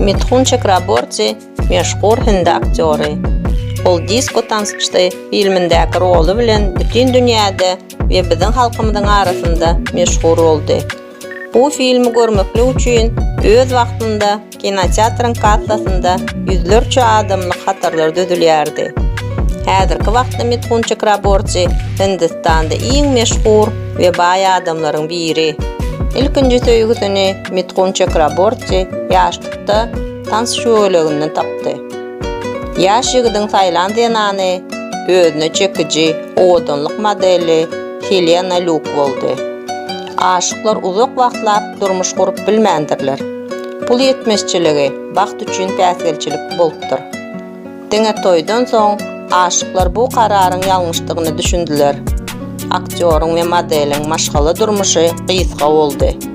Mithun Çakraborti meşhur hindi aktýory. Ol Disko tansçysy filmindäki roly bilen bütin dünýäde we biziň halkymyzyň arasynda meşhur boldy. Bu filmi görmeklik üçin öz wagtynda kinoteatryň kassasynda ýüzlerçe adamlyk hatarlar düzülýärdi. Häzirki wagtda Mithun Çakraborti Hindistanda iň meşhur we baý adamlaryň biri. Ilkinji söýgüsini Mithun Çakraborti ýaşlykda tans şüweleginden tapdy. Ýaş ýigidiň saýlan zenany özüne çekiji owadanlyk modeli Helena Luk boldy. Aşyklar uzak wagtlap durmuş gurup bilmändirler. Pul ýetmezçiligi bagt üçin päsgelçilik bolupdyr. Diňe toýdan soň aşyklar bu kararyň ýalňyşdygyny düşündiler. Aktýoryň we modeliň maşgala durmuşy gysga boldy.